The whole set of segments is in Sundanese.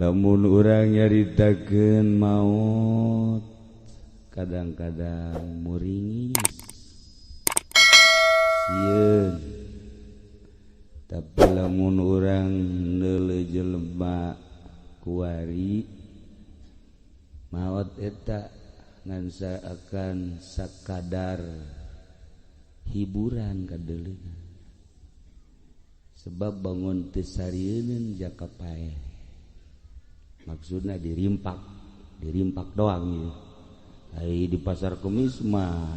Lamun urang nyaritakeun maut kadang-kadang muringis sieun, tapi lamun urang neuleuh jelema kuari maot eta ngan akan sakadar hiburan kadeuleuna, sebab bangun teu sarieun jaka paeh. Maksudna dirimpak, dirimpak doang ya. Ai di pasar Kemis mah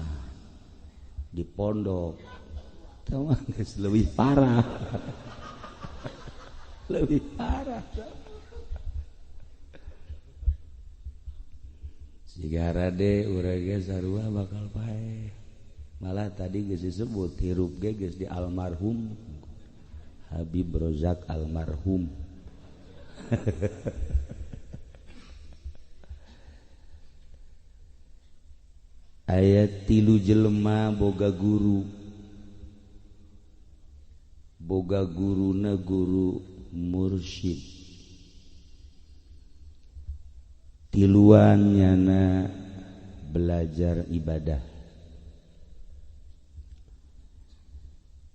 di pondok tah mah geus leuwih parah. Lebih parah. Siga rade urang ge sarua bakal paeh. Malah tadi geus disebut hirup ge geus di almarhum Habib Rozak almarhum. Aya tilu jelema boga guru, boga guruna guru mursyid, tiluan nyana belajar ibadah.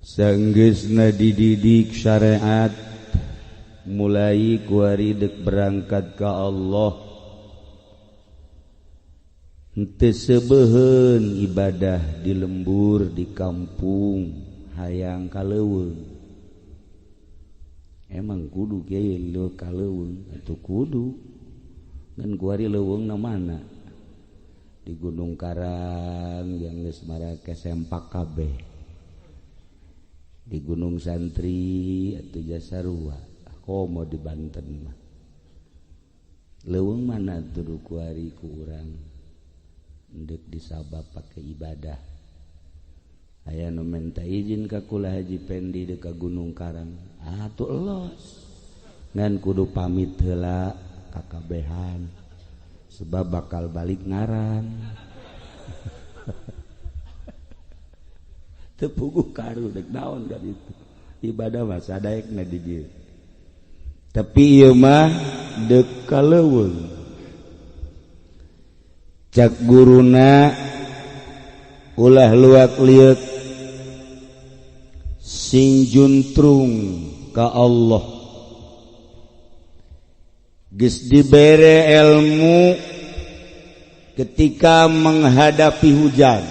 Sanggeusna dididik syariat, mulai kuari dek berangkat ka Allah, henteu sebeuheun ibadah di lembur di kampung hayang ka leuweung. Emang kudu kiai leuweung ka leuweung atuh kudu. Ngan kuari leuweungna mana? Di Gunung Karang yang geus marake sempak kabeh. Di Gunung Santri atuh jasarua. Komo di Banten mah. Leuweung mana atuh kuari ku urang? Ndek disabab pakai ibadah. Aya nu menta izin ka kula Haji Pendi deuk ka Gunung Karang. Atuh elos. Ngan kudu pamit heula ka kabehan. Sebab bakal balik ngaran. Teu puguh karu dek naon ka ditu. Ibadah mah sadaekna di dieu. Tapi ieu mah deuk ka leuweung. Cak guruna ulah luak lieuk sing juntrung ka Allah. Geus dibere ilmu ketika menghadapi hujan,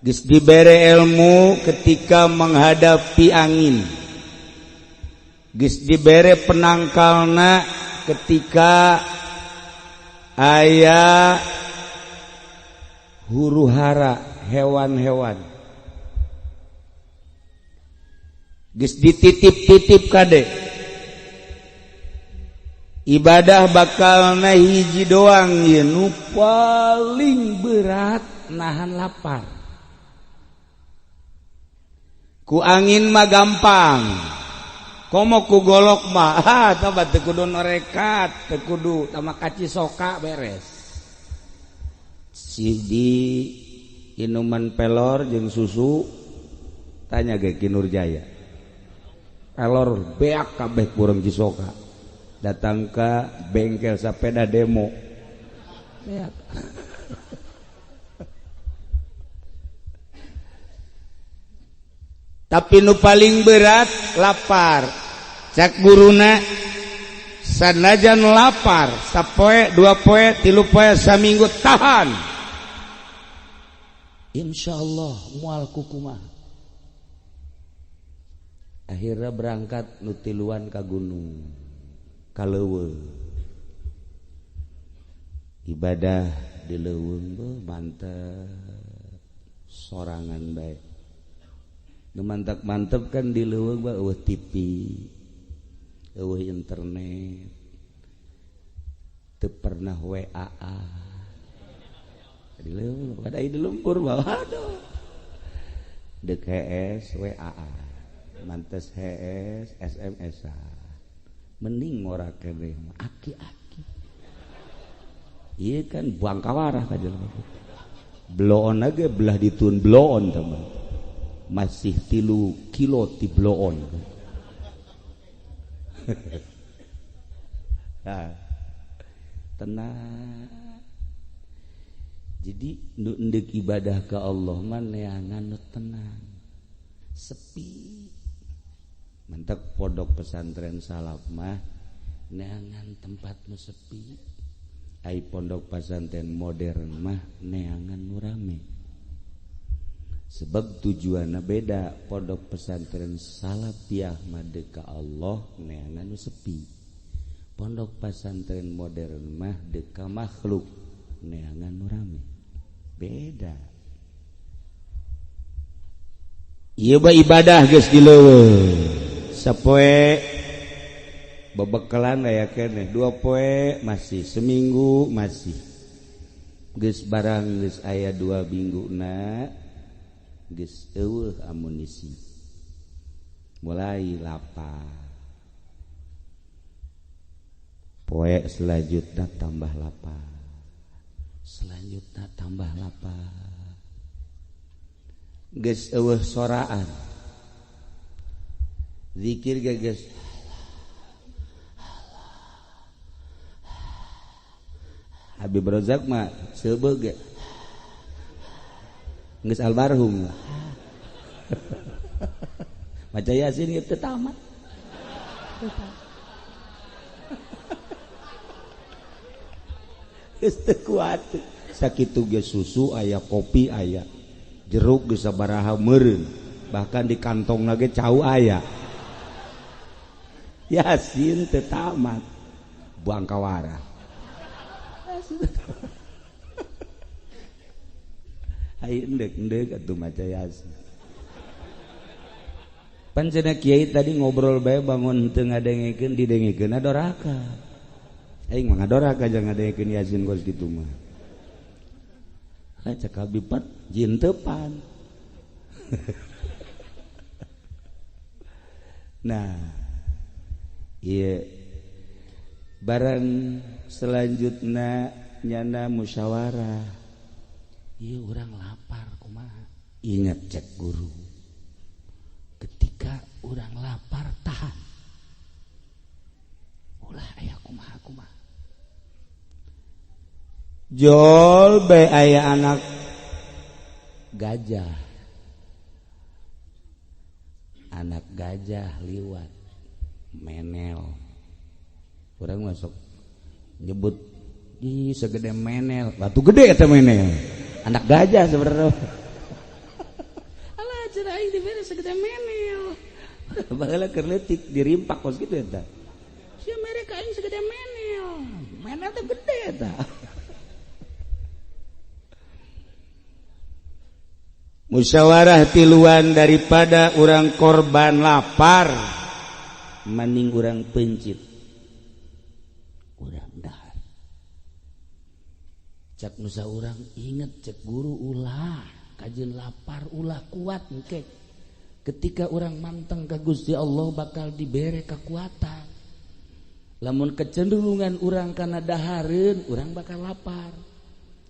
geus dibere ilmu ketika menghadapi angin, geus dibere penangkalna ketika aya huru hara hewan-hewan, geus dititip-titip kade. Ibadah bakalna hiji doang ieu nu paling berat, nahan lapar. Ku angin mah gampang, komo ku golok mah ah tah teu kudu norekat, teu kudu tama kaci soka beres. Sidi inuman pelor jeung susu tanya ge Ki Nurjaya. Pelor beak kabeh kurang cisoka. Datang ke bengkel sepeda demo. Beak. Tapi nu paling berat lapar. Cak guruna sanajan lapar sapoe, dua poe, tilu poe, saminggu tahan. Insyaallah moal kukumaha. Akhirnya berangkat nu tiluan ka gunung, ka leuweung. Ibadah di leuweung beuh mantep sorangan bae. Nu mantep-mantep kan di leuweung mah eueuh TV, eueuh internet, teu pernah WA. Di leuweung pada di lumpur mah aduh. Deuk HS WA, mantes HS SMS. Mending ngora keneh aki-aki. Ieu kan buang kawarah ka jelema. Bloon ge belah ditun bloon teman. Masih 3 kilo ti bloon. Nah, tenang. Jadi nu endek ibadah ke Allah mah neangan nu tenang. Sepi. Mentek pondok pesantren salaf mah neangan tempat nu sepi. Ai pondok pesantren modern mah neangan nu rame. Sebab tujuanna beda. Pondok pesantren salafiyah mah deuk ka Allah neangan nu sepi. Pondok pesantren modern mah deuk ka makhluk neangan nu rame. Beda. Ieu mah ibadah geus dileuweung. Sapoe bebekalan aya keneh, 2 poe masih, seminggu masih. Geus barang geus aya 2 mingguna geus eueuh amunisi. Mulai lapar. Poe selanjutna tambah lapar. Selanjutna tambah lapar. Geus eueuh soraan. Zikir ge geus Habib Rozak mah seubeuh ge geus almarhum. Maca Yasin ge teu tamat. Geus teu kuat. Sakitu ge susu aya, kopi aya, jeruk geus sabaraha meureun, bahkan di kantongna ge cau aya. Yasin teu tamat, buang kawara. Ai endek-endek atuh maca Yasin. Pan cenah kiai tadi ngobrol bae bangun teu ngadengekeun didengekeun doraka. Aing mah ngadoraka jangan ngadengekeun Yasin kos kitu mah. Lah cek Habib pan jin teu pan. Nah, iya barang selanjutnya nyana musyawarah. Iya orang lapar kumaha. Ingat cek guru. Ketika orang lapar tahan. Ulah aya kumaha kumaha. Jol bae aya anak gajah. Anak gajah liwat menel. Orang masuk nyebut di segede menel, batu gede eta menel. Anak gajah sebenarnya. Alah cenah aing dibere segede menel. Baheula keur leutik dirimpak kos kitu eta. Sia mere ka aing segede menel. Menel teh gede eta. Musyawarah tiluan daripada urang korban lapar mending urang pencit. Urang dahar. Cak nusa urang inget cek guru ulah kajeun lapar ulah kuat engke. Ketika urang manteng ka Gusti Allah bakal dibere kekuatan. Lamun kecenderungan urang kana dahareun urang bakal lapar.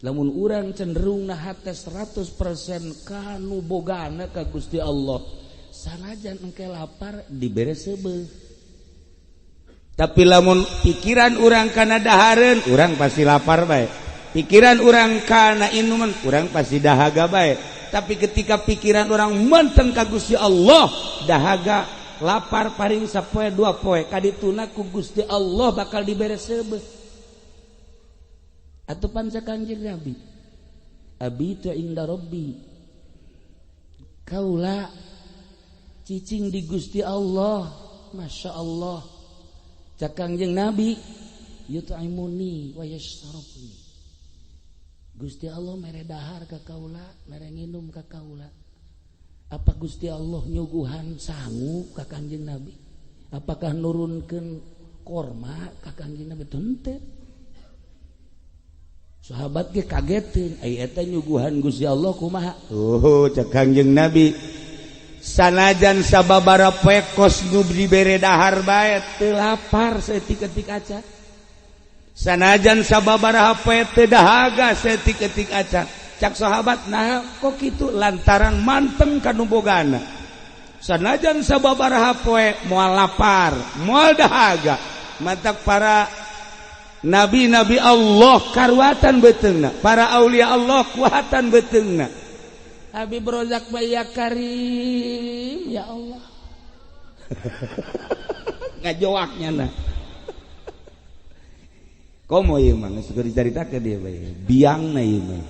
Lamun urang cenderung na hate 100% kanu bogana ka Gusti Allah, sanajan engke lapar dibere seubeuh. Tapi lamun pikiran urang kana dahareun, urang pasti lapar bae. Pikiran urang kana inuman, urang pasti dahaga bae. Tapi ketika pikiran urang menteng ka Gusti Allah, dahaga lapar paring sapoe dua poe, kadituna ku Gusti Allah bakal dibere seubeuh. Atau panca Kangjeng Nabi, abitu inda Rabbi, kaula cicing di Gusti Allah, Masya Allah. Cak Kangjeng Nabi, yut'imuni wa yashrabuni. Gusti Allah mere dahar ka kaula, mere nginum ka kaula. Apa Gusti Allah nyuguhan sangu ka Kangjeng Nabi? Apakah nurunkeun korma ka Kangjeng Nabi? Henteu. Sahabat ge kagetin, ai eta nyuguhan Gusti Allah kumaha? Oh, cek Kangjeng Nabi, sanajan sababara poe kos nu dibere dahar bae teu lapar saeutik-eutik acan. Sanajan sababaraha poe teu dahaga saeutik-eutik acan. Cak sahabat nah kok kitu lantaran manteng ka nu bogana. Sanajan sababaraha poe moal lapar, moal dahaga. Matak para nabi-nabi Allah karuatan beuteungna, para aulia Allah kuatan beuteungna. Habib Rozak ya Karim, ya Allah. Ngajoaknya nah. Komo ieu mah geus dicaritakeun dia bae. Biangna ieu mah.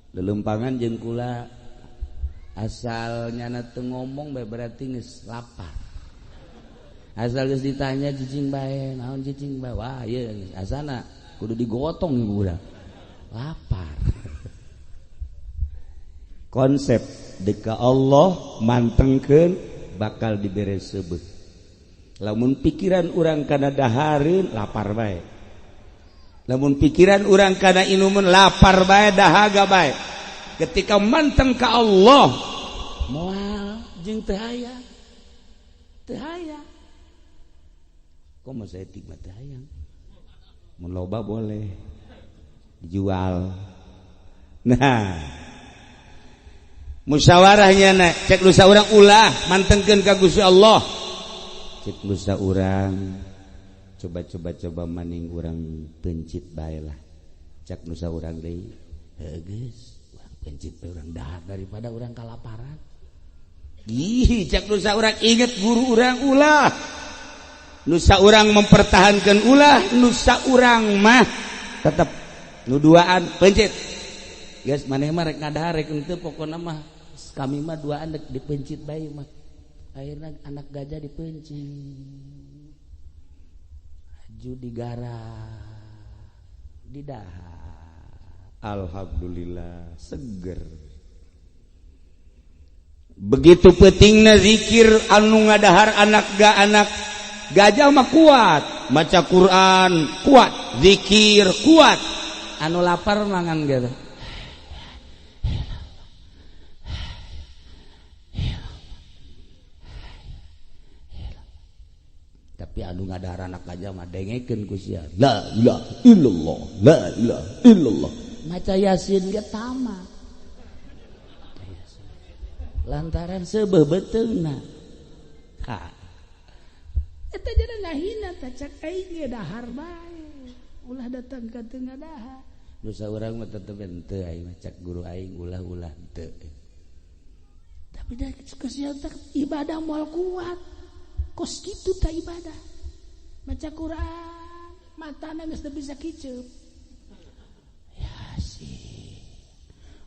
Lelempangan jeung kula asal nyana teu ngomong bae berarti geus lapar. Asal geus ditanya cicing bae, naon cicing bae? Wah, ieu asana kudu digotong ibu urang. Lapar. Konsep deka Allah mantengkeun bakal dibere seubeuh. Lamun pikiran urang kana dahareun lapar bae. Lamun pikiran urang kana inumun lapar bae, dahaga bae. Ketika manteng ka Allah moal jeung teu aya. Teu aya. Komo saeutik mah teu hayang. Mun loba boleh dijual. Nah, musyawarahnya na cek nusa urang ulah mantengkeun ka Gusti Allah. Cek nusa urang coba-coba maning urang pencit bae lah. Cek nusa urang deui, heuh geus, urang pencit bae urang dahar daripada urang kalaparan. Ih, cek nusa urang inget guru urang ulah. Nusa urang mempertahankan ulah, nusa urang mah tetep nu duaan pencit. Geus maneh mah rek ngadahar rek henteu pokona mah kami mah duaan dek dipencit bae mah. Akhirnya anak gajah dipencit. Aju digarah, didahar. Alhamdulillah seger. Begitu pentingna zikir anu ngadahar anak ga anak gajah mah kuat, maca Quran kuat, zikir kuat. Anu lapar mangan gitu. Tapi anu ngadahar anak gajah mah dengekeun ku sia. La ilaha illallah, la ilaha illallah. Maca Yasin ge tamat. Lantaran seubeuh beuteungna. Ha. Eta jadi ngahina teh cek aing ge dahar bae. Ulah datang ka teu ngadahar. Nu saurang mah tetep henteu aing mah cek guru aing ulah-ulah henteu. Tapi da kesehatan ibadah moal kuat. Kos kitu tah ibadah. Maca Quran, matana geus teu bisa kiceup. Yasin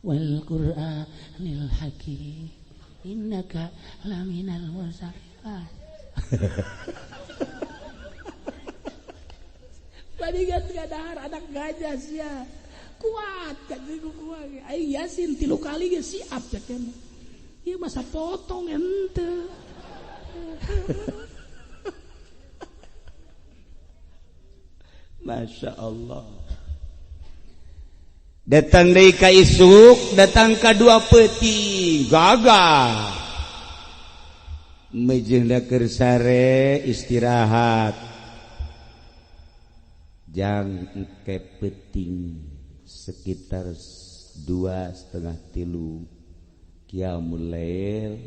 wal Qur'anil Hakim innaka laminal mursalin. Bandingan ngadahar anak gajah sia. Kuat cek kuat. Aing Yasin 3 kali ge siap cek teh. Ieu masa potong henteu. Masya Allah. Datang deui ka isuk, datang ka dua peuting, gagah. Mejeuna keur sare istirahat. Jang engke peuting sekitar 2:30 3 qiyamul lail.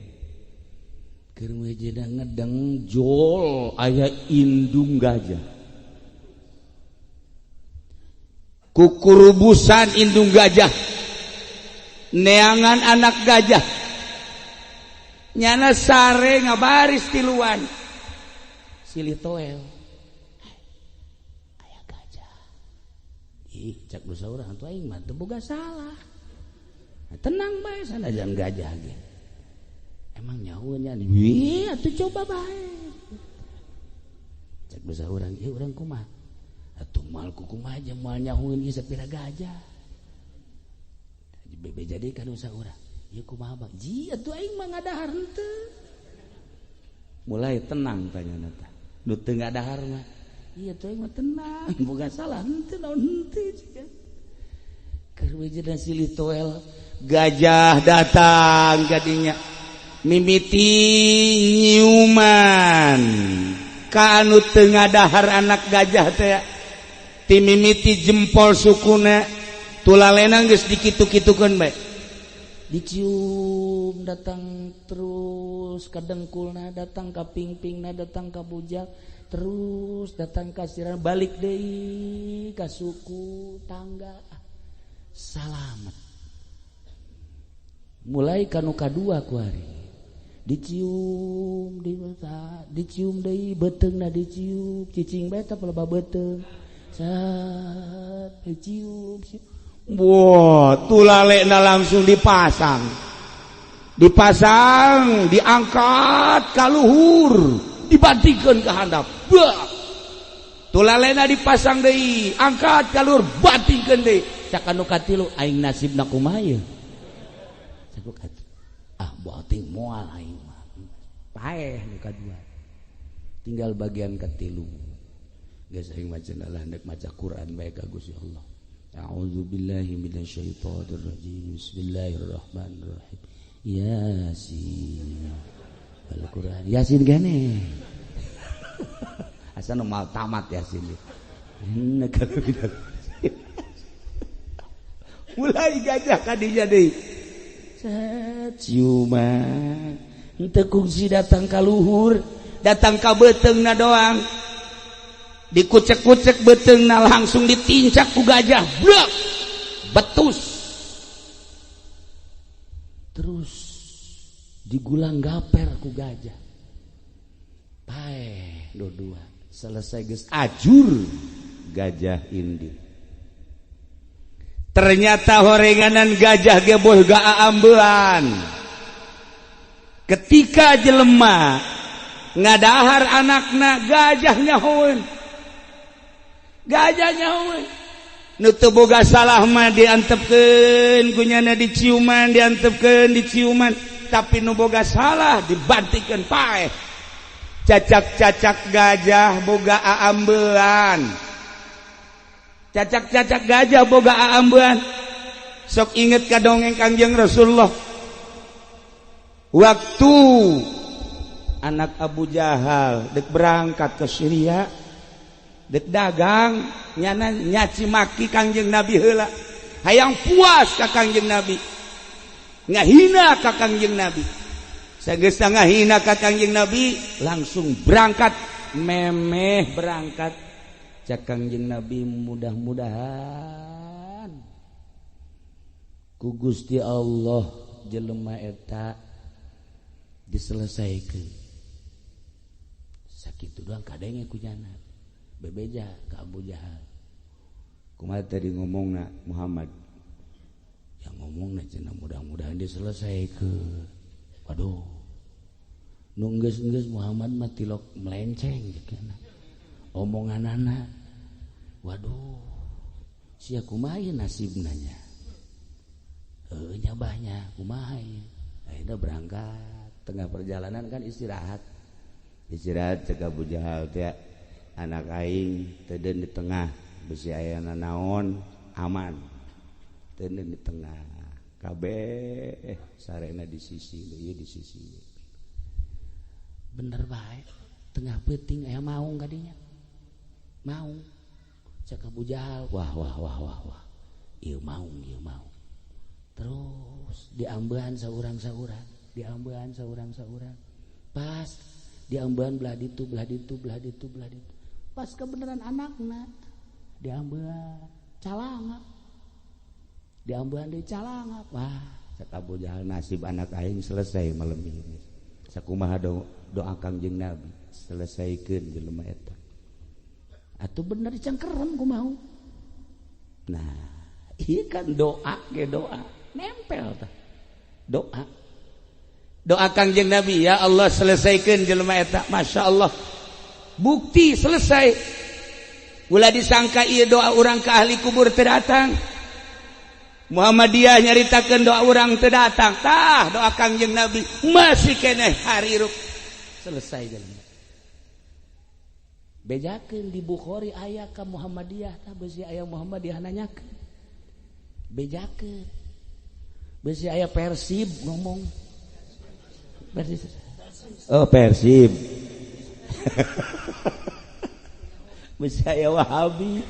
Keur mejeuna ngedeng jol aya indung gajah. Kukurubusan indung gajah, neangan anak gajah, nyana sare ngabaris tiluan, silih toel, aya gajah, ih cak dosa urang atuh aing mah teu boga salah, nah, tenang bae sanajan gajah ge, emang nyaho nya, wih atuh coba bae, cak dosa urang, ieu urang kumaha? Atuh moal kukumaha jeung moal nyahueun ieu sapira gajah. Bebe jadi ka dosa urang. Ieu kumaha bang? Ji atuh aing mah ngadahar henteu. Mulai tenang tanyana tah. Nu teu ngadahar mah. Ieu atuh aing mah tenang, boga salah henteu naon henteu jiga. Keur wejena silih toel gajah datang kadinya. Mimiti nyiuman ka anu teu ngadahar anak gajah teh. Timimiti jempol sukuna Tulalena geus dikitu-kitukeun bae. Dicium datang terus ka dengkulna, datang ka pingpingna, datang ka bujang, terus datang ka sirah, balik deui ka suku tangga. Salamet. Mulai kanu kadua kuari. Dicium di dicium deui beuteungna dicium, cicing bae teh pelebah beuteung. Sat dicium. Wah, tulalekna langsung dipasang. Dipasang, diangkat ka luhur, dibantingkeun ka handap. Bah. Tulalekna dipasang deui, angkat ka luhur, bantingkeun deui. Cak anu katilu aing nasibna kumaha ieu? Cak ah, banting moal aing mah. Paeh nu kadua. Tinggal bagian katilu. Geus aing maca lah hendak maca Quran bae ka Gusti Allah. A'udzubillahi minasyaitonirrajim. Bismillahirrahmanirrahim. Yasin. Al-Qur'an. Yasin gane. Asa nu mal tamat Yasin. Mulai gajah kadinya deui. Set ciuman. Henteu kungsi datang ka luhur, datang ka beuteungna doang. Dikucek-kucek beuteungna langsung ditincak ku gajah. Blak. Betus. Terus digulang gaper ku gajah. Paeh dua-dua. Selesai geus ajur gajah indi. Ternyata horenganan gajah ge boga aambean. Ketika jelema ngadahar anakna, gajah nyahoeun. Gajah nyahoeun. Nu teu boga salah mah diantepkeun kunyana diciuman, diantepkeun diciuman, tapi nu boga salah dibantikeun paeh. Cacak-cacak gajah boga aambean. Cacak-cacak gajah boga aambean. Sok inget ka dongeng Kangjeng Rasulullah. Waktu anak Abu Jahal dek berangkat ke Syria, dek dagang, nyana nyaci maki Kangjeng Nabi heula. Hayang puas ka Kangjeng Nabi. Ngahina ka Kangjeng Nabi. Sageus ngahina ka Kangjeng Nabi, langsung berangkat, memeh berangkat. Cak Kangjeng Nabi mudah-mudahan ku Gusti Allah jelema eta diselesaikan. Sakitu doang kadenge ku nyana. Bebeja ka Abu Jahal. Kumaha tadi ngomongna Muhammad? Yang ngomongna cenah mudah-mudahan diselesaikan. Waduh. Nu geus-geus Muhammad mah tilok melenceng cenah. Omonganana. Waduh. Sia kumaha nasibna nya? Heuh nyabahnya kumaha ieu? Akhirnya berangkat. Tengah perjalanan kan istirahat. Istirahat cek Abu Jahal teh anak aing teudeun di tengah besi aya naon aman. Teudeun di tengah. Kabeh sarena di sisi ieu di sisi. Bener bae. Tengah peuting aya maung kadinya. Maung. Cek Abu Jahal, wah wah wah wah wah. Ieu maung, ieu maung. Terus diambean saurang-saurang, diambean saurang-saurang. Pas diambean belah ditu, belah ditu, belah ditu, belah ditu. Pas kebenaran anakna diambean calangap. Diambean deui calangap. Wah, cek Abu Jahal nasib anak aing selesai malam ini. Sakumaha doa Kangjeng Nabi, selesaikeun jelema eta. Atuh bener dicangkerem ku mau. Nah, ieu kan doa ge doa, nempel tah. Doa. Doa Kangjeng Nabi, ya Allah selesaikan jelema eta. Masya Allah. Bukti selesai. Ulah disangka ieu doa urang ke ahli kubur teu datang. Muhammadiyah nyaritakeun doa urang teu datang. Tah doa Kangjeng Nabi masih keneh harirup. Selesai jelema. Bejakeun di Bukhari aya ka Muhammadiyah tah beusi aya Muhammadiyah nanyakeun. Bejakeun. Beusi aya Persib ngomong. Persib. Oh Persib. Beusi aya Wahabi.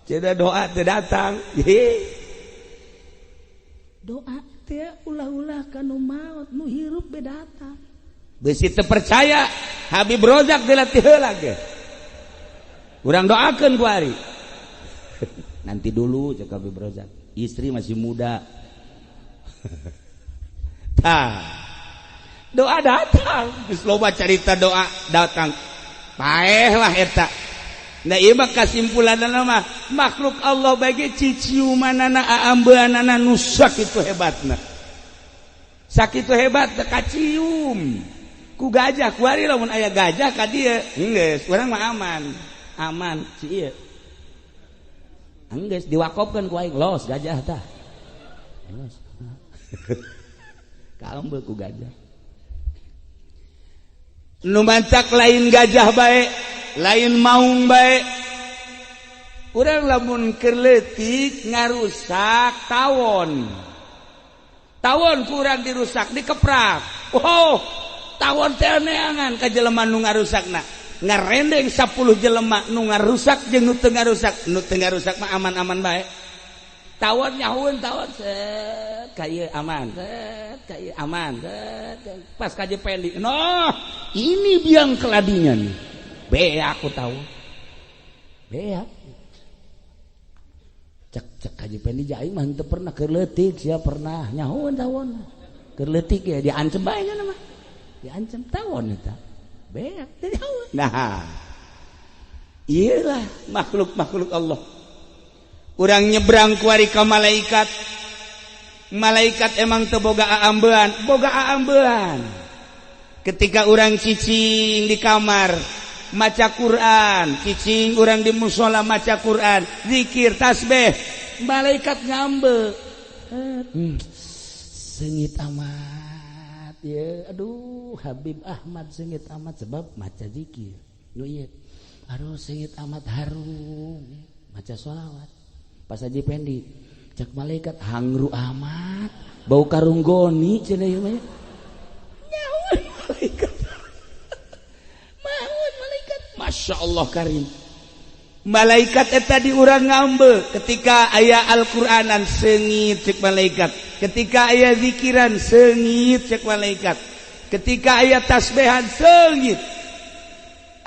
Cenah doa teu datang. teh ulah-ulah kanu maot nu hirup be datang. Besi teu percaya Habib Rozak dilatih heula ge. Urang doakeun ku ari. Nanti dulu cek Habib Rozak, istri masih muda. Tah. Doa datang, geus loba carita doa datang. Paeh lah eta. Nah ieu mah kasimpulanna mah makhluk Allah bagi ciciumanana aambeanana nu sakitu hebatna. Sakitu hebat teh kacium ku gajah kuari lamun aya gajah ka dieu geus urang mah aman. Aman si ieu. Geus diwakopkeun ku aing los gajah tah. Los. Kaambe ku gajah. Nu mancak lain gajah bae, lain maung bae. Urang lamun keur leutik ngarusak tawon. Tawon kurang dirusak, dikeprak. Oh, tawon teh neangan ka jelema nu ngarusakna. Ngarendeng 10 jelema nu ngarusak jeung nu teu ngarusak, nu teu ngarusak mah aman-aman bae. Tawon nyahueun tawon set ka ieu aman, set ka ieu aman, set pas ka Pendi. Noh, ini biang keladinya nih. Beak aku tahu. Beak. Cek cek Haji Pendi aing mah henteu pernah keur leutik sia pernah nyahueun tawon. Keur leutik ya diancem bae nya mah. Diancem tawon eta. Beak teu nyahueun. Nah. Iyalah makhluk-makhluk Allah. Urang nyebrang kuari ka malaikat. Malaikat emang teu boga aambean, boga aambean. Ketika urang cicing di kamar maca Quran, cicing urang di musola maca Quran, zikir, tasbih, malaikat ngambe. Sengit amat ya, aduh Habib Ahmad sengit amat sebab maca zikir. Nu ieu. Aduh sengit amat harum maca sholawat. Pas Haji Pendi cek malaikat hangru amat bau karung goni cenah ieu mah. Nyawa malaikat. Maun malaikat. Masya Allah karim. Malaikat eta di urang ngambe ketika aya Al-Qur'anan sengit cek malaikat, ketika aya zikiran sengit cek malaikat, ketika aya tasbihan sengit,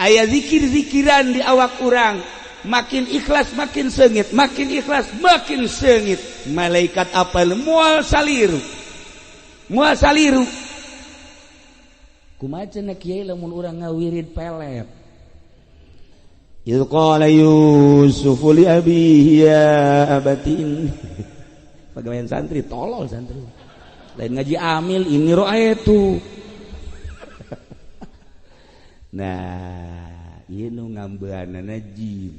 aya zikir-zikiran di awak urang makin ikhlas makin sengit, makin ikhlas makin sengit. Malaikat apal moal saliru, moal saliru. Kumaha cenah kiai lamun urang ngawirid pelet. Idz qala Yusuf li abihi ya abati. Pagawean santri tolol santri. Lain ngaji amil ini ro'aitu. Nah, ieu nu ngambeanana jin.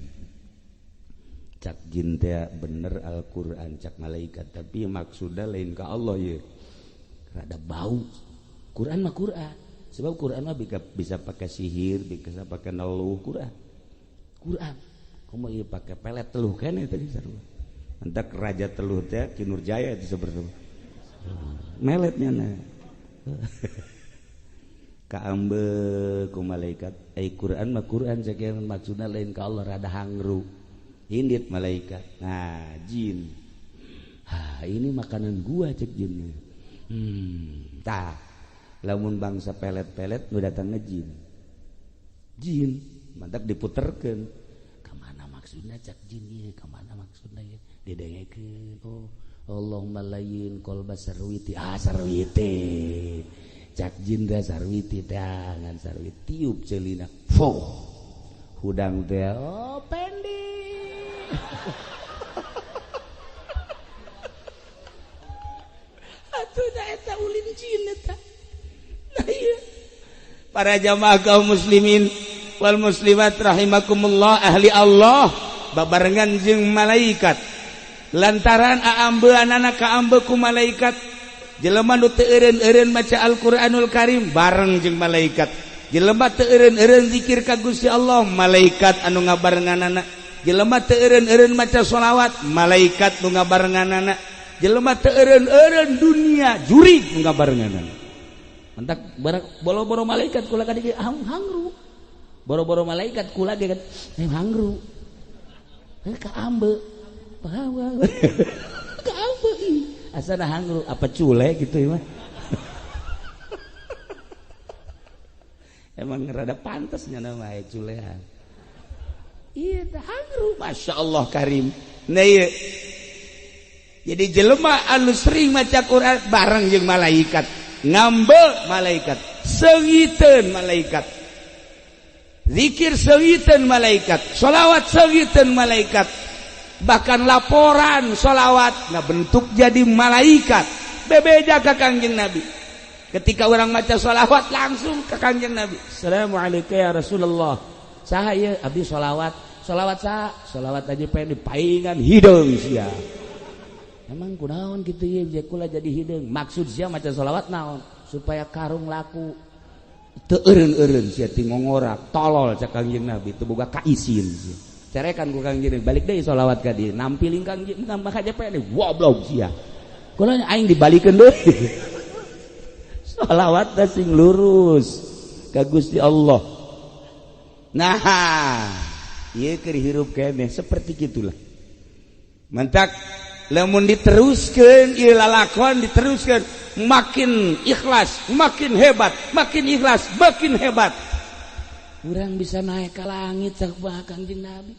Cak jin teh bener Al-Qur'an cak malaikat, tapi maksudna lain ka Allah ieu. Rada bau. Quran mah Quran. Sebab Quran mah bisa pakai sihir, bisa pakai neluh Quran. Quran. Komo ieu pakai pelet teluh keneh tadi sarua. Entak raja teluh teh Ki Nurjaya itu sebenarnya. Meletnya na. Kaambe ku malaikat, ai Quran mah Quran sakieu maksudna lain ka Allah rada hangru. Indit malaikat. Nah, jin. Ha, ini makanan gua cek jinnya. Tah. Lamun bangsa pelet-pelet nu datang ngejin. Jin mantak diputerkeun. Kamana maksudna cak jin ieu? Kamana maksudna ieu? Didengekeun. Oh, Allahumma layyin qalba sarwiti. Ah, sarwiti. Cak jin teh sarwiti teh ngan sarwiti tiup ceulina. Foh. Hudang teh oh Pendi. Atuh da eta ulin jin eta. Nah ieu. Para jamaah kaum muslimin wal muslimat rahimakumullah, ahli Allah babarengan jeung malaikat. Lantaran aambeanana kaambe ku malaikat, jelema nu teu eureun-eureun maca Al-Qur'anul Karim bareng jeung malaikat. Jelema teu eureun-eureun zikir ka Gusti Allah, malaikat anu ngabarenganana. Jelema teu eureun-eureun maca sholawat, malaikat nu ngabarenganana. Jelema teu eureun-eureun dunia jurig nu ngabarenganana. Mentak boro-boro malaikat kula ka dieu hangru. Boro-boro malaikat kula ge kan hangru. Ka ambe. Ka ambe. Asana hangru apa cule gitu ya mah. Emang rada pantasnya nama culean. Iya hangru Masya Allah karim. Nah iya. Jadi jelema anu sering maca Quran bareng jeung malaikat, ngambek malaikat, seungiteun malaikat, zikir seungiteun malaikat, sholawat seungiteun malaikat, bahkan laporan sholawat ngabentuk jadi malaikat. Bebeja ka Kangjeng Nabi. Ketika orang maca sholawat langsung ke Kangjeng Nabi. Assalamualaikum ya Rasulullah. Saha ieu abdi sholawat. Sholawat saha? Sholawat aja pengen dipaingan hideung sia. Emang kunaon kitu ieu je kula jadi hideung. Maksud sia maca sholawat naon? Supaya karung laku. Teu eureun-eureun sia ti ngongorak, tolol cak Kangjeng Nabi teu boga kaisin sia. Carekan ku Kangjeng Nabi, balik deui sholawat ka dieu. Nampiling Kangjeng nambah aja pengen goblok sia. Kula aing dibalikeun deui. Sholawat sing lurus ka Gusti Allah. Nah, ieu keur hirup keneh seperti gitulah. Mentak lamun diteruskeun ieu lalakon diteruskeun makin ikhlas, makin hebat, makin ikhlas, makin hebat. Urang bisa naik ke langit sakumaha Kangjeng Nabi.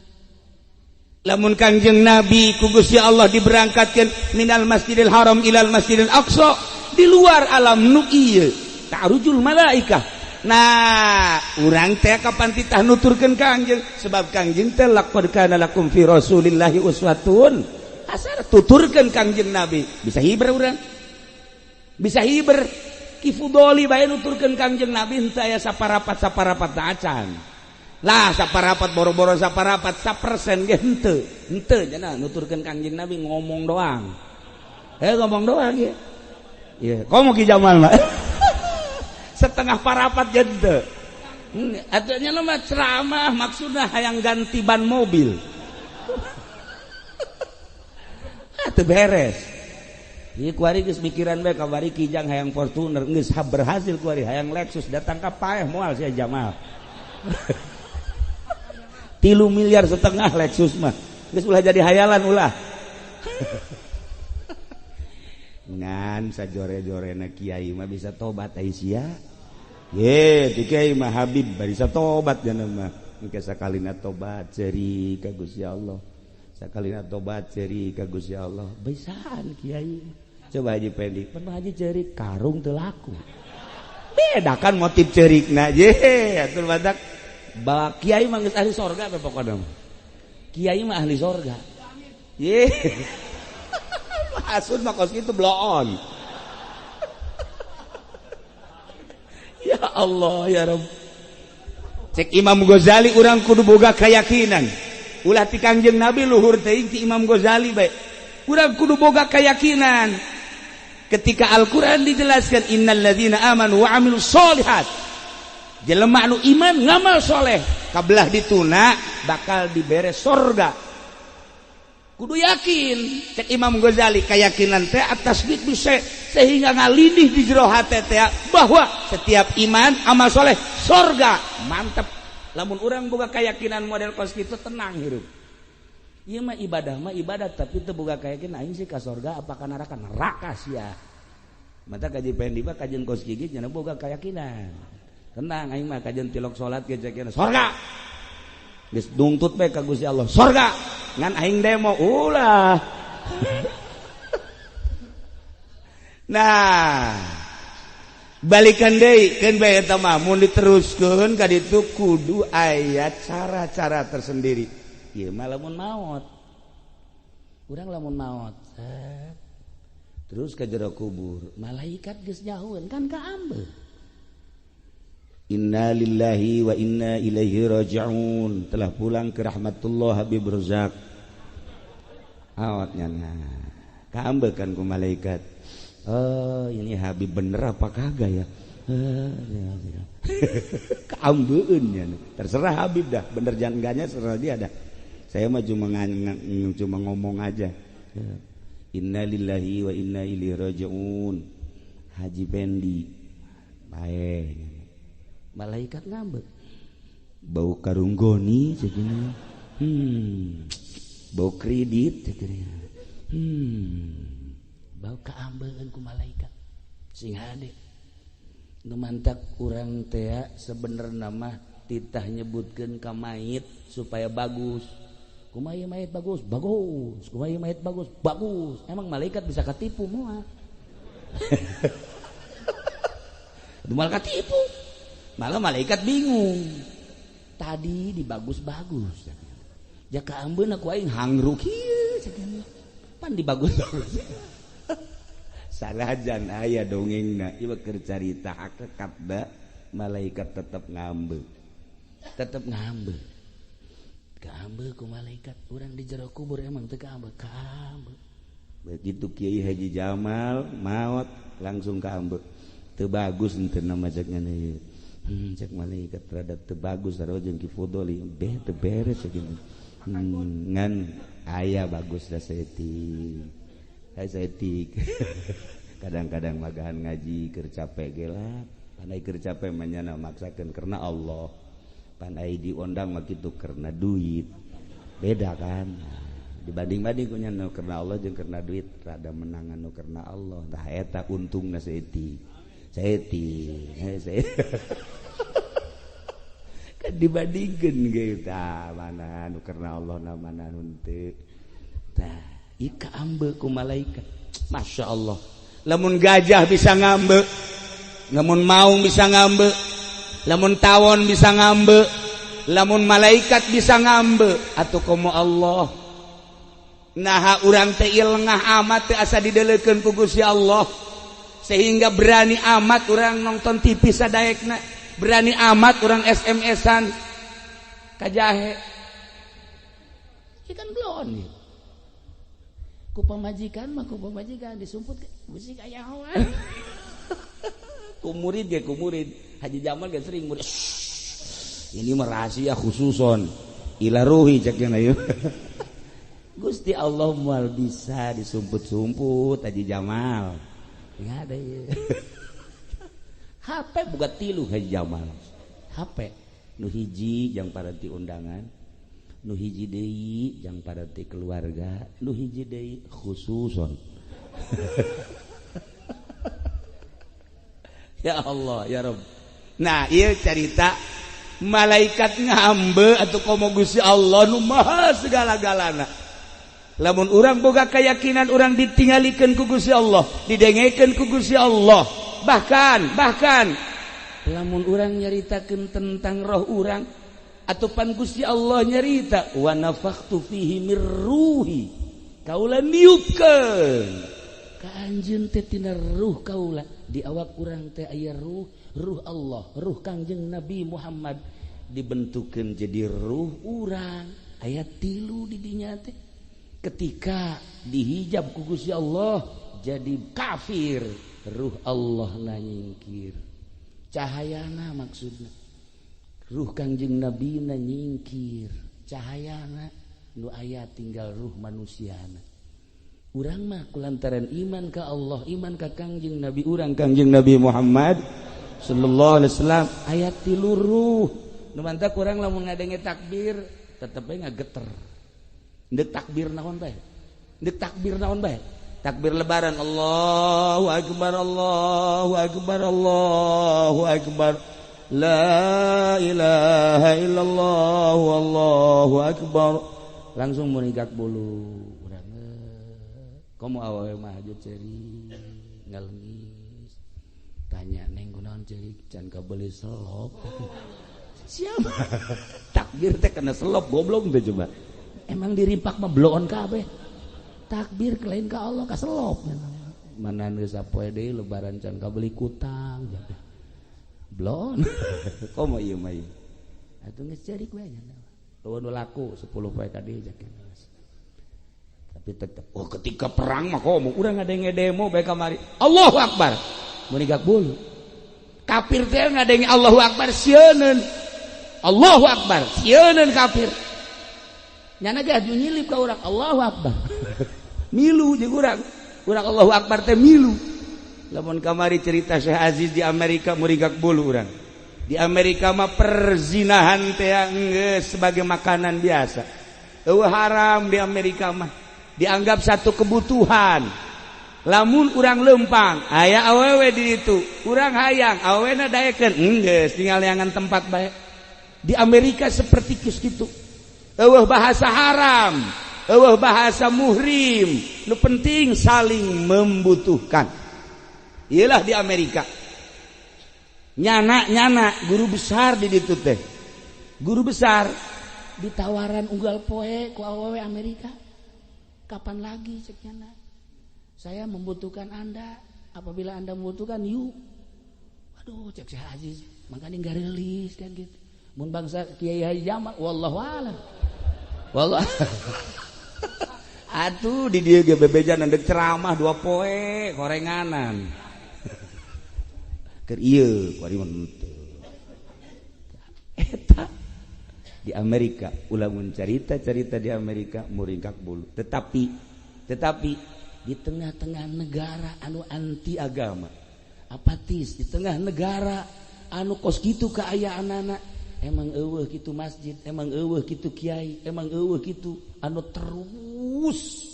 Lamun Kangjeng Nabi ku Gusti Allah diberangkatkeun minal Masjidil Haram ilal Masjidil Aqsa di luar alam nu ieu ta'rujul malaikah. Nah, urang teh kapan titah nuturkeun Kangjeng sebab Kangjeng teh laqad kana lakum fi Rasulillahi uswatun hasanah, tuturkeun Kangjeng Nabi bisa hiber urang. Bisa hiber Ki Fudoli bae nuturkeun Kangjeng Nabi henteu aya saparapat-saparapat acan. Lah saparapat boro-boro saparapat sapersen ge henteu. Henteu cenah nuturkeun Kangjeng Nabi ngomong doang. Ngomong doang ye. Iya, komo Ki Jamal mah. Setengah parapat ge henteu. Atunya mah ceramah maksudna hayang ganti ban mobil. Teu beres. Ieu kuari geus mikiran bae kamari Kijang hayang Fortuner geus berhasil kuari hayang Lexus datang ka paeh moal sia Jamal. 3,5 miliar Lexus mah. Geus ulah jadi hayalan ulah. Ngan sajore-jorena kiai mah bisa tobat ai sia. Ye, ti kiai mah Habib bisa tobat cenah mah. Engke sakalina tobat ceuri ka Gusti Allah. Sakalina tobat ceuri ka Gusti Allah. Bisaan kiai. Coba Haji Pendi, pernah haji cerik karung teu laku. Beda kan motif cerikna ye, atur badak. Ba kiai mah geus ahli sorga pe pokona. Kiai mah ahli sorga. Ye. Asun mah kos kitu bloon. Ya Allah ya Rabb. Cek Imam Ghazali urang kudu boga keyakinan. Ulah ti Kangjeng Nabi luhur teuing ti Imam Ghazali bae. Urang kudu boga keyakinan. Ketika Al-Qur'an dijelaskan innalladzina amanu wa amilus sholihat. Jelema anu iman ngamal soleh kabelah dituna bakal dibere sorga. Kudu yakin cek Imam Ghazali keyakinan teh atas bisa sehingga ngalindih di jero hate teh bahwa setiap iman amal soleh sorga. Mantep. Lamun urang boga keyakinan model kos kitu tenang hirup. Ieu mah ibadah tapi teu boga keyakinan aing sih ka sorga apa ka neraka, neraka sia. Mata kaji Pendi mah kajian kos gigi nya boga keyakinan. Tenang aing mah kajian tilok salat ge cekeun sorga. Geus dungtut bae ka Gusti Allah sorga. Ngan aing demo ulah. Nah, balikan deui keun bae eta mah mun diteruskeun ka ditu kudu aya cara-cara tersendiri. Ieu mah lamun maot. Urang lamun maot. Terus ka jero kubur, malaikat geus nyahueun kan kaambeul. Inna lillahi wa inna ilaihi raji'un. Telah pulang ke rahmatullah Habib Razak. Awatnya nah. Kaambeul kan ku malaikat. Oh, ini Habib bener apa kagak ya? Kaambeun nya. Terserah Habib dah, bener jangan enggaknya terserah dia dah. Saya mah cuma ngomong aja. Inna lillahi wa inna ilaihi raji'un. Haji Pendi. Bae. Malaikat ngambek. Bau karung goni cekina. Bau kredit cekina. Bau Kaambeun ku malaikat sing hade. Nu mantak urang teh sebenarna mah titah nyebutkeun ka mayit supaya bagus. Kumaha mayit bagus? Bagus. Kumaha mayit bagus? Bagus. Emang malaikat bisa katipu moal? Malah katipu. Malah malaikat bingung. Tadi dibagus-bagus. Jaka ambeun aku aing hangru kieu pan dibagus-bagus. Sanajan aya dongengna ieu keur carita hakikat da malaikat tetep ngambe. Tetep ngambe. Kaambe ku malaikat urang di jero kubur emang teu kaambe, kaambe. Begitu Kiai Haji Jamal maot langsung kaambe. Teu bagus henteu nama cek ngene ieu. Cek malaikat rada teu bagus sarua jeung Ki Fudoli beh teu beres sakitu. Ngan aya bagus da saeutik. Aya saeutik. Kadang-kadang magahan ngaji keur capek ge lah. Pandai keur capek mah nyana maksakeun karena Allah. Pandai diondang mah kitu karena duit. Beda kan? Dibanding-banding ku nyana karena Allah jeung karena duit rada menangan nu karena Allah. Tah eta untungna saeutik. Saeutik. Kan dibandingkeun ge tah mana nu karena Allah na mana nu henteu. Tah ieu kaambe ku malaikat. Masya Allah. Lamun gajah bisa ngambe, lamun maung bisa ngambe, lamun tawon bisa ngambe, lamun malaikat bisa ngambe, atuh komo Allah. Naha urang teh lengah amat teh asa didelekeun ku Gusti Allah. Sehingga berani amat urang nonton TV sadaekna, berani amat urang SMS-an ka jahe. Ieu kan belon ieu. Ku pamajikan mah ku pamajikan disumput musik aya hawan. Ku murid ge ku murid, Haji Jamal ge sering murid. Ini mah rahasia khususon ila ruhi cek nya ieu. Gusti Allah moal bisa disumput-sumput Haji Jamal. Enggak ada ieu. HP boga 3 Haji Jamal. HP nu hiji jang paranti undangan, nu hiji deui jang paranti keluarga, nu hiji deui khususon. Ya Allah ya Rabb. Nah ieu carita malaikat ngambe atau komo Gusti Allah nu maha segala-galana. Lamun urang boga keyakinan urang ditinggalikeun ku Gusti Allah, didengekeun ku Gusti Allah. Bahkan lamun urang nyaritakeun tentang roh urang atau pan Gusti Allah nyarita wa nafakhtu fihi mir ruhi, kaula niupkeun ka anjeun teh tina ruh kaula. Di awak urang teh aya ruh, ruh Allah, ruh Kangjeng Nabi Muhammad dibentukeun jadi ruh urang. Aya 3 di dinya teh. Ketika dihijab ku Gusti Allah jadi kafir, ruh Allah na nyingkir. Cahayana maksudna. Ruh Kangjeng Nabi na nyingkir, cahayana nu aya tinggal ruh manusiana. Urang mah kulantaran iman ka Allah, iman ka Kangjeng Nabi urang Kangjeng Nabi Muhammad sallallahu alaihi wasallam aya 3 ruh. Nu mantak urang lamun ngadenge takbir tetep bae ngageter. Ndek takbir naon bae? Ndek takbir naon bae? Takbir lebaran Allahu akbar Allahu akbar Allahu akbar. La ilaha illallah wallahu akbar. Langsung munigak bulu urang. Komo awewe mah aja ceri ngalengis. Tanya neng kunaon ceri can kabeli selop. Siapa? Takbir teh kena selop goblok teh coba. Emang dirimpak mah bloon kabeh. Takbir lain ka Allah ka selop. Mana geus sapoe deui lebaran can kabeli kutang. Bloon. Komo ieu mah ieu. Atuh geus ceri we nya. Eueun nu laku 10 poe ka dieu jakeun. Tapi tetep oh ketika perang mah komo urang ngadenge demo bae kamari. Allahu Akbar. Munigak bulu. Kafir teh ngadenge Allahu Akbar sieuneun. Allahu Akbar sieuneun kafir. Nyana ge aju nyilip ka urang Allahu Akbar. Milu jeung urang. Urang Allahu Akbar teh milu. Lamun kamari cerita Syekh Aziz di Amerika murigak bulu urang. Di Amerika mah perzinahan teh geus sebagai makanan biasa. Eueuh haram di Amerika mah. Dianggap satu kebutuhan. Lamun urang lempang aya awewe di ditu, urang hayang awewena daekeun, enggeus tinggal neangan tempat bae. Di Amerika seperti kitu. Euweuh bahasa haram, euweuh bahasa muhrim, nu penting saling membutuhkan. Iyalah di Amerika. Nyana-nyana guru besar di ditu teh. Guru besar ditawaran unggal poe ku awewe Amerika. Kapan lagi cek nyana? Saya membutuhkan Anda. Apabila Anda membutuhkan, yuk. Waduh, cek Syekh Aziz, makanya nggak rilis kan gitu. Mun bangsa Kiai Haji Jamal, wallahu a'lam. Wallah. Atuh di dieu ge bebejan ndek ceramah dua poe korenganan. Keur ieu kuari mah henteu. Eta di Amerika, ulah mun carita-carita di Amerika muringkak bulu. Tetapi di tengah-tengah negara anu anti agama, apatis, di tengah negara anu kos kitu kaayaanana, emang euweuh kitu masjid, emang euweuh kitu kiai, emang euweuh kitu anu terus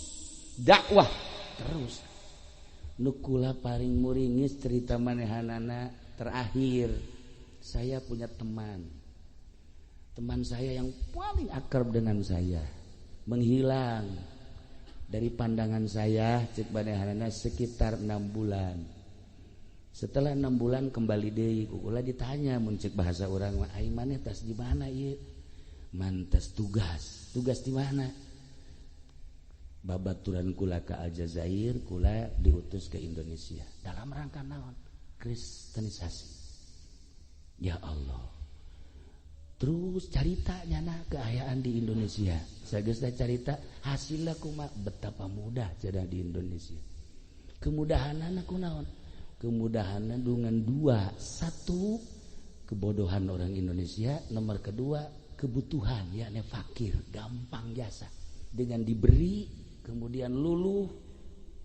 dakwah terus. Nu kula paling muringis cerita manehanana terakhir, saya punya teman. Teman saya yang paling akrab dengan saya menghilang dari pandangan saya cek manehanana sekitar 6 bulan. Setelah 6 bulan kembali deui, ku kula ditanya, mun cek bahasa urang mah, "Ai maneh tas di mana ieu?" "Mantas tugas." "Tugas di mana?" "Babaturan kula ke Aljazair, kula diutus ke Indonesia." "Dalam rangka naon?" "Kristenisasi." Ya Allah. Terus carita nyana keayaan di Indonesia. Sageus carita hasilna kumaha, betapa mudah cenah di Indonesia. Kemudahanana kunaon? Kemudahan dengan dua, satu kebodohan orang Indonesia, nomor kedua kebutuhan, yakni fakir, gampang jasa dengan diberi kemudian luluh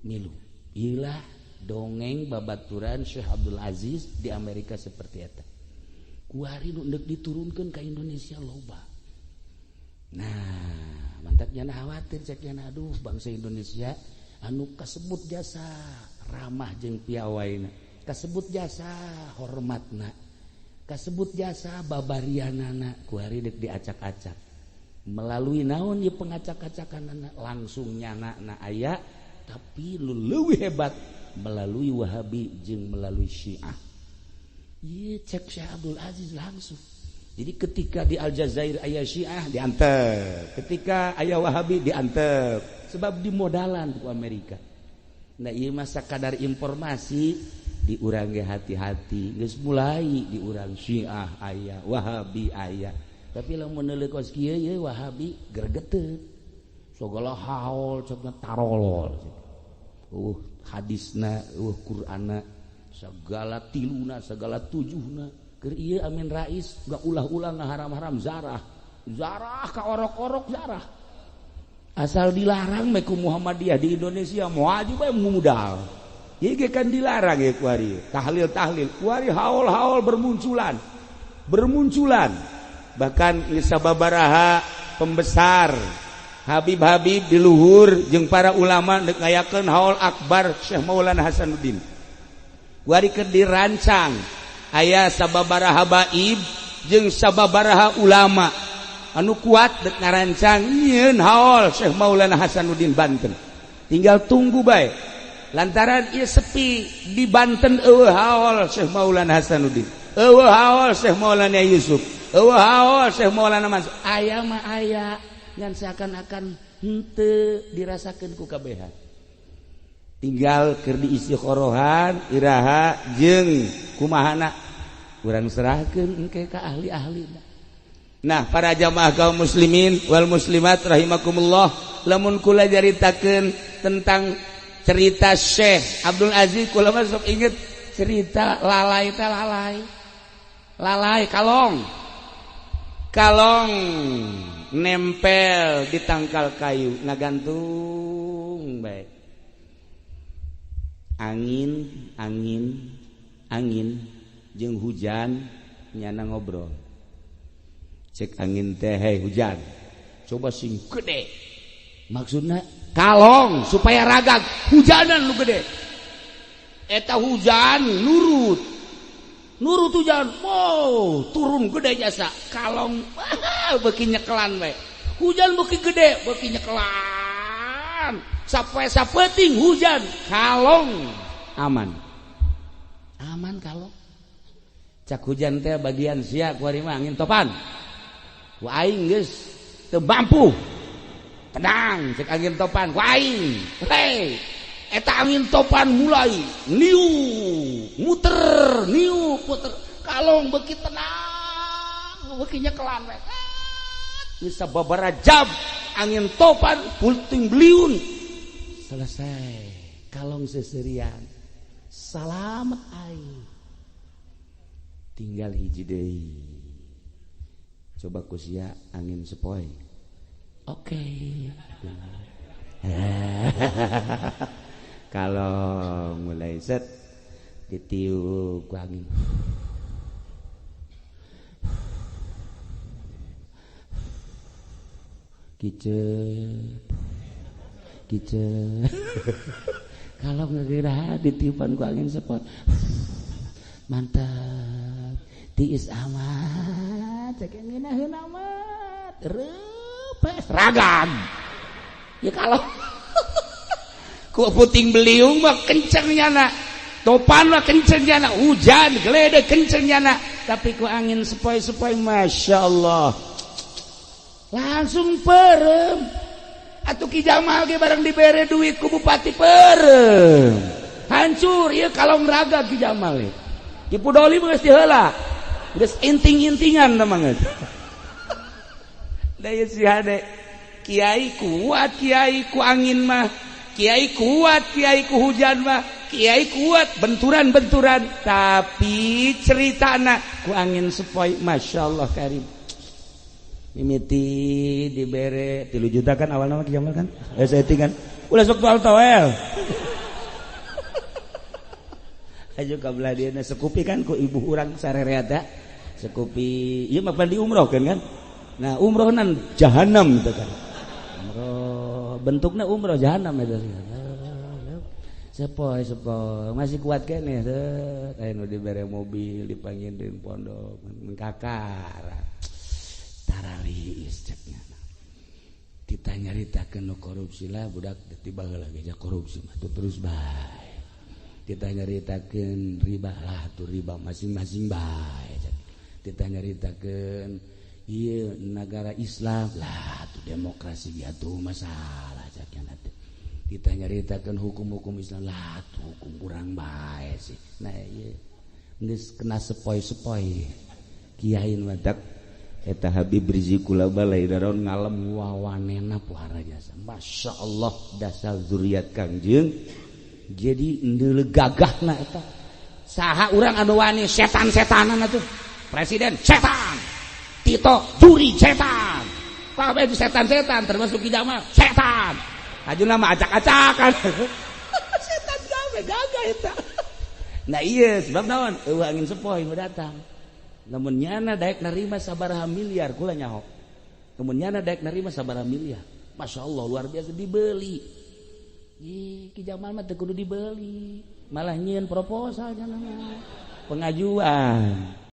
milu. Ilah dongeng babaturan Syekh Abdul Aziz di Amerika seperti eta. Kuari nu ndek diturunkan ke Indonesia loba. Nah, mantaknya khawatir cek nyana, aduh, bangsa Indonesia anu kasebut jasa ramah jeung piawaina, kasebut jasa hormatna, kasebut jasa babarianana, kuari dek diacak-acak melalui naon ye pengacak-acakan langsung nyana na aya, tapi lu leuwih hebat melalui Wahabi jeung melalui Syiah. Ieu cek Syekh Abdul Aziz langsung. Jadi ketika di Aljazair aya Syiah diantep, ketika aya Wahabi diantep, sebab dimodalan ku Amerika. Nah, ieu mah sakadar informasi di urang ge hati-hati, geus mulai di urang Syiah aya, Wahabi aya. Tapi lamun neuleuh kos kieu ye Wahabi gregeteun. Sagala haul cekna tarolol. Hadisna, Qur'anna, segala tiluna, segala tujuhna. Keur ieu Amin Rais gak ulah-ulah ngaharam-haram zarah. Zarah ka orok-orok zarah. Asal dilarang meh ku Muhammadiyah di Indonesia moal bae mudal. Ieu ge kan dilarang ya kuari. Tahlil-tahlil, kuari haul-haul bermunculan. Bermunculan. Bahkan sababaraha pembesar Habib-habib di luhur jeung para ulama dek ngayakeun haul akbar Syekh Maulana Hasanuddin. Kuari keur dirancang aya sababaraha habaib jeung sababaraha ulama anu kuat dek ngarancang nyieun haul Syekh Maulana Hasanuddin Banten. Tinggal tunggu bae. Lantaran ieu sepi di Banten, euweuh haul Syekh Maulana Hasanuddin, euweuh haul Syekh Maulana Yusuf, euweuh haul Syekh Maulana Mansur. Aya mah aya, ngan seakan-akan henteu dirasakeun ku kabehan. Tinggal keur diisi korohan iraha jeung kumahana urang serahkeun engke ka ahli-ahli. Nah, para jamaah kaum muslimin wal muslimat rahimakumullah, lamun kula caritakeun tentang cerita Syekh Abdul Aziz, kula mah sok inget cerita lalai teh, lalai lalai kalong kalong nempel di tangkal kayu, ngagantung baik. Angin angin angin jeung hujan nyana ngobrol. Cek angin teh, "Hei hujan, coba sing gede." Maksudna kalong supaya ragag hujanan lu gede. Eta hujan nurut. Nurut hujan, wow, turun gede jasa. Kalong beuki nyekelan we. Hujan beuki gede, beuki nyekelan. Sampai sapeuting hujan, kalong aman. Aman kalong. Cak hujan teh bagian sia kuari mah angin topan. Ku aing geus teu mampu. Tenang cek angin topan ku aing. Hei, eta angin topan mulai niu muter, niu puter. Kalong beuki tenang, beuki nyekelan we. Bisa babara jam angin topan puting beliung. Selesai. Kalong seserian. Salamet aing. Tinggal hiji deui. Coba ku sia angin sepoi. Oke. Kalau mulai set ditiup ku angin. Kicep. Kicep. Kalau ngegeura ditiupan ku angin sepoi. Mantap. Tiis amat, cek ngeunaheun amat. Reupes ragam. Ya kalau ku puting beliung mah kenceng nyana, topan mah kenceng nyana, hujan geledek kenceng nyana, tapi ku angin sepoi-sepoi masya Allah langsung perem. Atuh Ki Jamal ge bareng dibere duit ku bupati perem, hancur ya kalau ngeraga Ki Jamal. Ki Pudoli mah geus diheula, geus inting-intingan teh mah geus. Da ieu si hade kiai kuat, kiai ku angin mah, kiai kuat, kiai ku hujan mah, kiai kuat benturan-benturan, tapi ceritana ku angin sepoi masya Allah karim. Mimiti dibere 3 juta kan awalna mah Ki Jamal kan, saya kan ulah sok toel toel. Ayo ka belah dieuna sekupi kan ku ibu urang sarerea sekupi ieu mah pan diumrohkeun kan. Nah umrohnan jahanam itu kan. Umroh bentuknya umroh jahanam itu. Sepoi sepoi masih kuat keneh teh aya nu dibere mobil dipanggil di pondok kakara. Taraliis ceknya. Kita nyaritakeun nu korupsi lah budak tiba heula ge korupsi mah terus bae. Kita nyaritakeun riba lah tuh riba masing-masing bae. Kita nyaritakeun ieu negara Islam lah tuh demokrasi dia tuh masalah caknya nanti. Kita nyaritakeun hukum-hukum Islam lah tuh hukum kurang bae sih. Nah ieu geus kena sepoi-sepoi kiai nu matak eta Habib Rizik kula balai daron ngalem wawanena puara jasa. Masya Allah dasar zuriat Kangjeng. Jadi ndeule gagahna eta. Saha urang anu wani setan-setanan atuh. Presiden setan. Tito juri setan. Kabeh setan-setan termasuk Ki Jamal setan. Ajuna mah acak-acakan. Setan kabeh gagah eta. Nah iya sebab naon? Eueuh angin sepoi nu datang. Lamun nyana daek nerima sabaraha miliar kula nyaho. Lamun nyana daek nerima sabaraha miliar. Masya Allah luar biasa dibeli. Ih, Ki Jamal mah teu kudu dibeli. Malah nyieun proposal nya mah. Pengajuan.